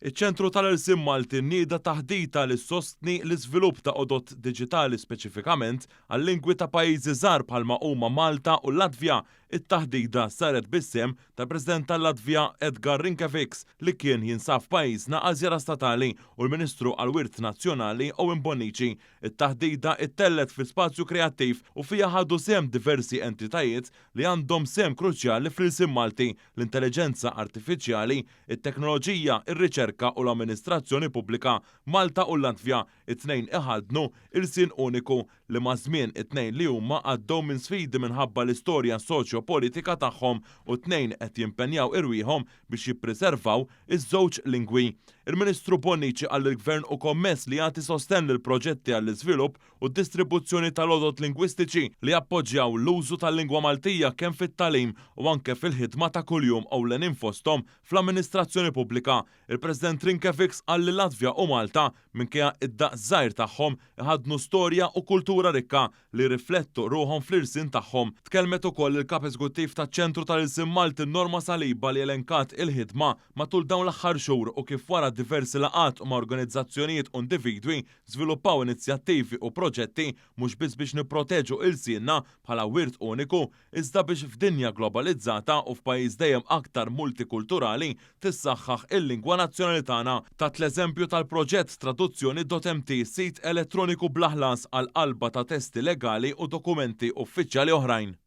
Iċ-Ċentru tal-Ilsien Malti nieda taħdita li ssostni l-iżvilupp ta' għodod diġitali speċifikament għal-lingwi ta' pajjiżi żgħar bħalma huma Malta u l-Latvja. It-taħdida saret bis-sehem tal-President tal-Latvja Edgar Rinkevics li kien jinsab f'pajjiżna għal żjara statali u l-Ministru għall-Wirt Nazzjonali Owen Bonnici. It-taħdida ittellgħet fi spazju kreattiv u fiha ħadu sehem diversi entitajiet li għandhom sehem kruċjali fl-ilsien Malti, l-intelliġenza artifiċjali, it-teknoloġija, ir-riċerka u l-amministrazzjoni pubblika. Malta u l-Latvja, it-tnejn iħaddnu ilsien uniku li maż-żmien it-tnejn li huma għaddew minn sfidi minħabba l-istorja soċjo-politika tagħhom u t-tnejn qed jimpenjaw irwieħhom biex jippriservaw iż-żewġ lingwi. Il-Ministru Bonnici qal li l-Gvern hu kommess li jagħti sostenn lill-proġetti għall-iżvilupp u d-distribuzzjoni tal-għodod lingwistiċi li jappoġġjaw l-użu tal-lingwa Maltija kemm fit-tagħlim u anke fil-ħidma ta' kuljum ewlenin fosthom fl-amministrazzjoni pubblika. Il-President Rinkevics qal li Latvja u Malta, minkejja d-daqs żgħir tagħhom, iħaddnu storja u kultura rikka li jirriflettu ruħhom fl-ilsien tagħhom. Tkellmet ukoll il-Kap Eżekuttiv taċ-Ċentru tal-Ilsien Malti Norma Saliba li elenkat il-ħidma matul dawn l-aħħar xhur u kif wara diversi laqgħat ma' organizzazzjonijiet u individwi żviluppaw inizjattivi u proġetti mhux biss biex nipproteġu ilsienna bħala wirt uniku, iżda biex f'dinja globalizzata u f'pajjiż dejjem aktar multikulturali tissaħħaħ il-lingwa nazzjonali tagħna. Tat l-eżempju tal-proġett Traduzzjoni.mt, sit elettroniku bla ħlas għal qalba ta' testi legali u dokumenti uffiċjali oħrajn.